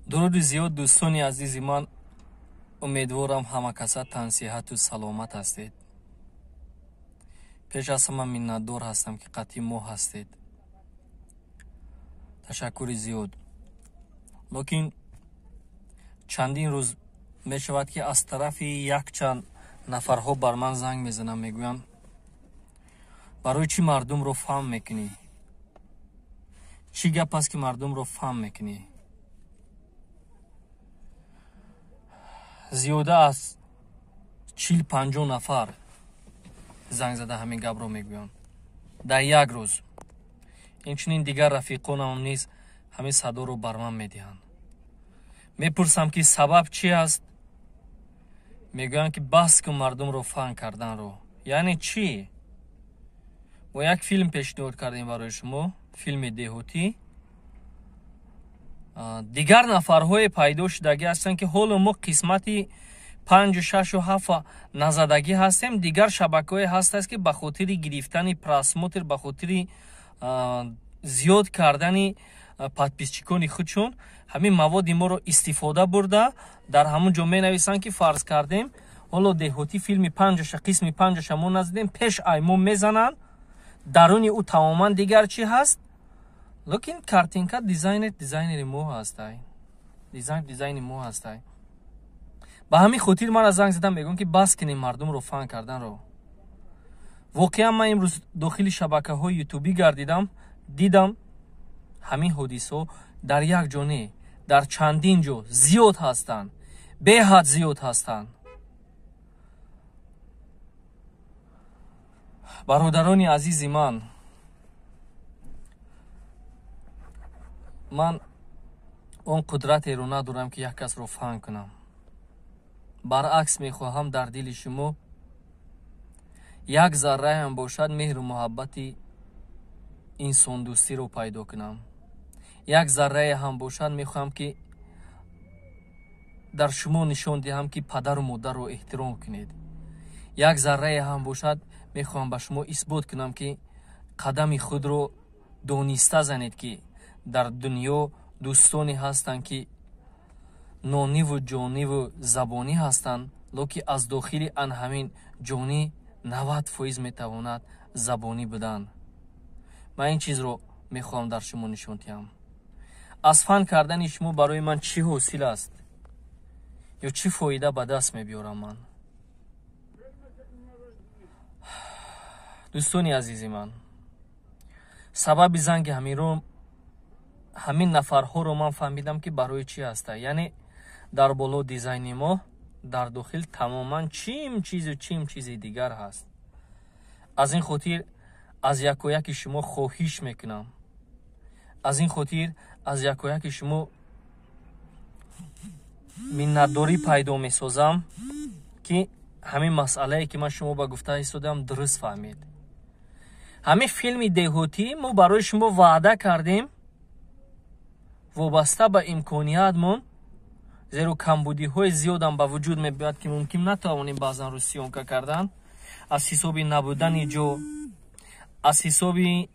Дуруди зиёд, дӯстони азизи ман. Умедворам, ҳама каса тансиҳату саломат ҳастед. Пеш аз ҳама миннатдор ҳастам, ки қатъи мо ҳастед. Ташаккури зиёд. Лекин чандин рӯз мешавад, ки аз тарафи якчанд нафарҳо бар ман занг мезананд, мегӯянд: «Барои чӣ мардумро фаҳм мекунӣ? Чӣ гап аст, ки мардумро фаҳм мекунӣ?» Зиёда аз 40-50 нафар занг зада ҳамин гапро мегӯянд дар як рӯз. Инчунин дигар рафиқонам низ ҳамин садоро бар ман медиҳанд. Мепурсам, ки сабаб чӣ аст? Мегӯянд, ки бас кун мардумро фаҳм карданро. Яъне чӣ? Мо як филм пешниҳод кардем барои шумо, филми деҳотӣ. Дигар нафарҳое пайдо шудагӣ ҳастанд, ки ҳоло мо қисмати 5, 6, 7 назадагӣ ҳастем. Дигар шабакаҳое ҳастанд, ки ба хотири гирифтани просмотр, ба хотири зиёд кардани подписчикони худшон ҳамин маводи моро истифода бурда, дар ҳамон ҷо менависанд, ки фарз кардем, ҳоло деҳотӣ филми панҷаша, қисми панҷаша мо назидем, пеш ай мо мезананд, даруни ӯ тамоман дигар чӣ ҳаст. Лекин картинка дизайнер дизайнери мо ҳастай, дизайн дизайни мо ҳастай. Ба ҳамин хотир мара занг задам, мегӯям, ки бас кунем мардумро фаҳм карданро. Воқеан, ман имрӯз дохили шабакаҳои ютубӣ гардидам, дидам, ҳамин ҳодисаҳо дар як ҷо не, дар чандин ҷо зиёд ҳастанд, беҳад зиёд ҳастанд. Бародарони азизи ман, ман он қудратеро надорам, ки як касро фаҳм кунам. Баръакс, мехоҳам дар дили шумо як зарраам бошад меҳру муҳаббати инсондӯстиро пайдо кунам. Як заррае ҳам бошад мехоҳам, ки дар шумо нишон диҳам, ки падару модарро эҳтиром кунед. Як заррае ҳам бошад мехоҳам ба шумо исбот кунам, ки қадами худро дониста занед, ки дар дунё дӯстоне ҳастанд, ки нониву ҷониву забонӣ ҳастанд, лекин аз дохили ан ҳамин ҷонӣ 90% метавонад забонӣ будан. Ман ин чизро мехоҳам дар шумо нишон диҳам. Аз фан кардани шумо барои ман чӣ ҳосил аст ё чӣ фоида ба даст мебиёрам ман? Дӯстони азизи ман, сабаби занги ҳаминро, ҳамин нафарҳоро ман фаҳмидам, ки барои чӣ ҳаста. Яъне дар боло дизайни мо, дар дохил тамоман чим чизу чим чизи дигар ҳаст. Аз ин хотир аз якояки шумо хоҳиш мекунам, аз ин хотир аз якояки шумо миннатдорӣ пайдо месозам, ки ҳамин масъалае, ки ман шумо ба гуфта истодам, дуруст фаҳмед. Ҳамин филми деҳотӣ мо барои шумо ваъда кардем вобаста ба имкониятмон, зеро камбудиҳои зиёдам ба вуҷуд мебиёяд, ки мумкин натавонем баъзан рӯз съёмка кардан аз ҳисоби набудани ҷо, аз ҳисоби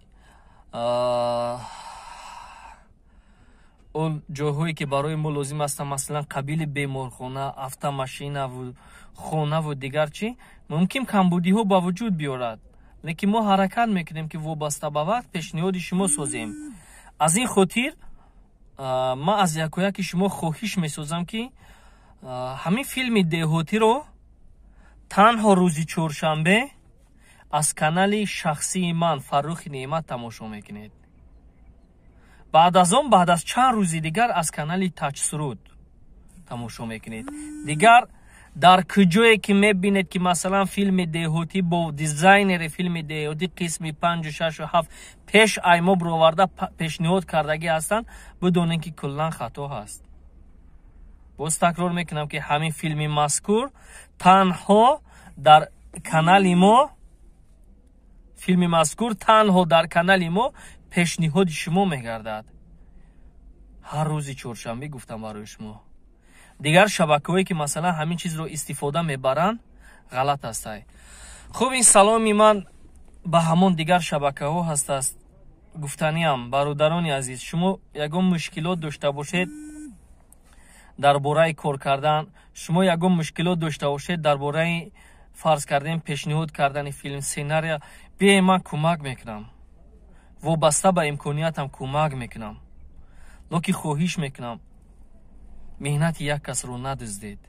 он ҷойҳое, ки барои мо лозим ҳастанд, масалан, қабили беморхона, автомашинаву хонаву дигар чӣ, мумкин камбудиҳо ба вуҷуд биёрад. Лекин мо ҳаракат мекунем, ки вобаста ба вақт пешниҳоди шумо созем. Аз ин хотир ман аз якояки шумо хоҳиш месозам, ки ҳамин филми деҳотиро танҳо рӯзи чоршанбе аз канали шахсии ман, Фаррухи Неъмат, тамошо мекунед. Баъд аз он, баъд аз чанд рӯзи дигар, аз канали Таҷсуруд тамошо мекунед. Дигар дар куҷое ки мебинед, ки масалан филми деҳотӣ бо дизайнери филми деҳотӣ қисми 5, 6, 7 пеш ай мо бироварда пешниҳод кардагӣ ҳастанд, бидонед, ки куллан хато ҳаст. Боз такрор мекунам, ки ҳамин филми мазкур танҳо дар канали мо, филми мазкур танҳо дар канали мо пешниҳоди шумо мегардад ҳар рӯзи чоршанбе. Гуфтам барои шумо, дигар шабакаҳое, ки масалан ҳамин чизро истифода мебаранд, ғалат ҳастай. Хуб, ин саломи ман ба ҳамон дигар шабакаҳо ҳастааст. Гуфтаниам, бародарони азиз, шумо ягон мушкилот дошта бошед. дар бораи кор кардан, шумо ягон мушкилот дошта бошед дар бораи фарз кардем пешниҳод кардани филм, сценария, биёед ман кӯмак мекунам, вобаста ба имкониятам кӯмак мекунам. Лекин хоҳиш мекунам, меҳнати як касро надуздед.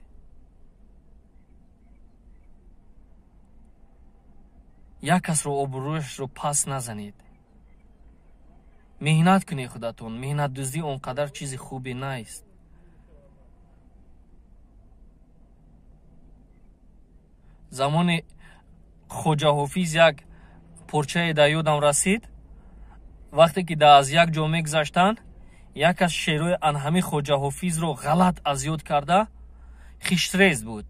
Як касро обрӯяшро пас назанед. Меҳнат кунед худатон. Меҳнатдуздӣ он қадар чизи хубе нест. Замони Хоҷа Ҳофиз як порчае дар ёдам расид, вақте ки аз як ҷо мегузаштанд, як аз шеърҳои анҳами Хоҷа Ҳофизро ғалат аз ёд карда, хиштрез буд.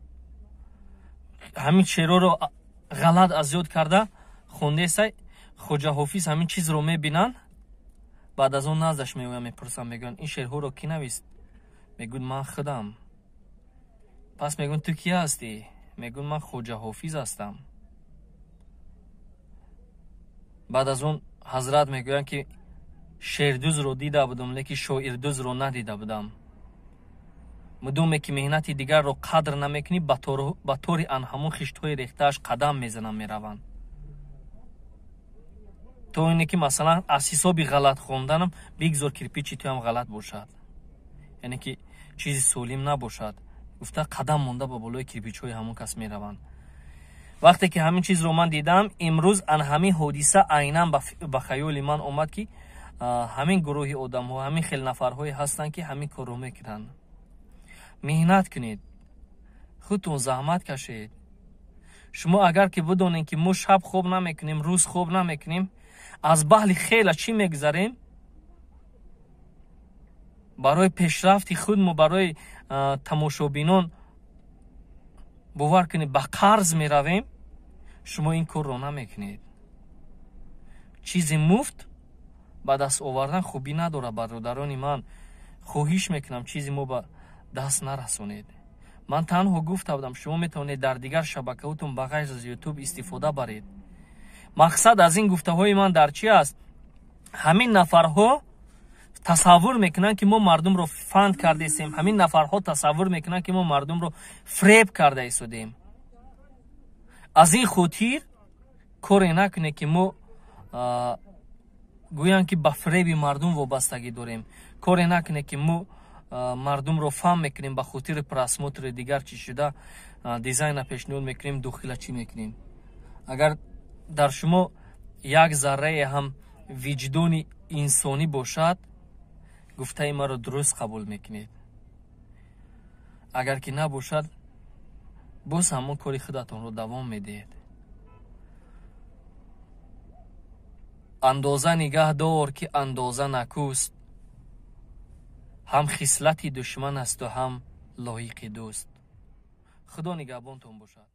Ҳамин шеърҳоро ғалат аз ёд карда хондесай, Хоҷа Ҳофиз ҳамин чизро мебинанд, баъд аз он наздаш меоянд, мепурсанд, мегӯянд ин шеърҳоро кӣ навист? Мегӯяд ман худам. Пас мегӯянд ту кӣ ҳастӣ? Мегӯяд ман Хоҷа Ҳофиз ҳастам. Баъд аз он ҳазрат мегӯянд ки шеърдузро дида будам, лекин шоирдузро надида будам. Мудоме ки меҳнати дигарро қадр намекунӣ, ба тори анҳамон хиштҳои рехтааш қадам мезананд, мераванд. То ине ки масалан аз ҳисоби ғалат хонданам бигзор кирпичи туям ғалат бошад, яъне ки чизи солим набошад, гуфта қадам монда ба болои кирпичҳои ҳамон кас мераванд. Вақте ки ҳамин чизро ман дидам, имрӯз ан ҳамин ҳодиса айнан ба хаёли ман омад, ки ҳамин гурӯҳи одамҳо, ҳамин хел нафарҳое ҳастанд, ки ҳамин корро мекунанд. Меҳнат кунед, худтон заҳмат кашед. Шумо агар ки бидонед, ки мо шаб хоб намекунем, рӯз хоб намекунем, аз баҳли хела чӣ мегузарем? Барои пешрафти худ мо, барои тамошобинон, бовар кунед, ба қарз меравем, шумо ин корро намекунед. Чизи муфт ба даст овардан хубӣ надорад, бародарони ман. Хоҳиш мекунам, чизи мо ба даст нарасонед. Ман танҳо гуфта будам, шумо метавонед дар дигар шабакаҳотон ба ғайр аз ютуб истифода баред. Мақсад аз ин гуфтаҳои ман дар чӣ аст? Ҳамин нафарҳо тасаввур мекунанд, ки мо мардумро фанд кардаистем. Ҳамин нафарҳо тасаввур мекунанд, ки мо мардумро фреб карда истодем. Аз ин хотир коре накунед, ки мо гӯянд, ки ба фреби мардум вобастагӣ дорем. Коре накунед, ки мо мардумро фаҳм мекунем ба хотири просмотри дигар чӣ шуда, дизайна пешниҳод мекунем, дохила чӣ мекунем. Агар дар шумо як заррае ҳам виҷдони инсонӣ бошад, гуфтаи маро дуруст қабул мекунед. Агар ки набошад, боз ҳамон кори худатонро давом медиҳед. Андоза нигаҳ дор, ки андоза накӯст, ҳам хислати душман асту ҳам лоиқи дӯст. Худо нигаҳбонтон бошад.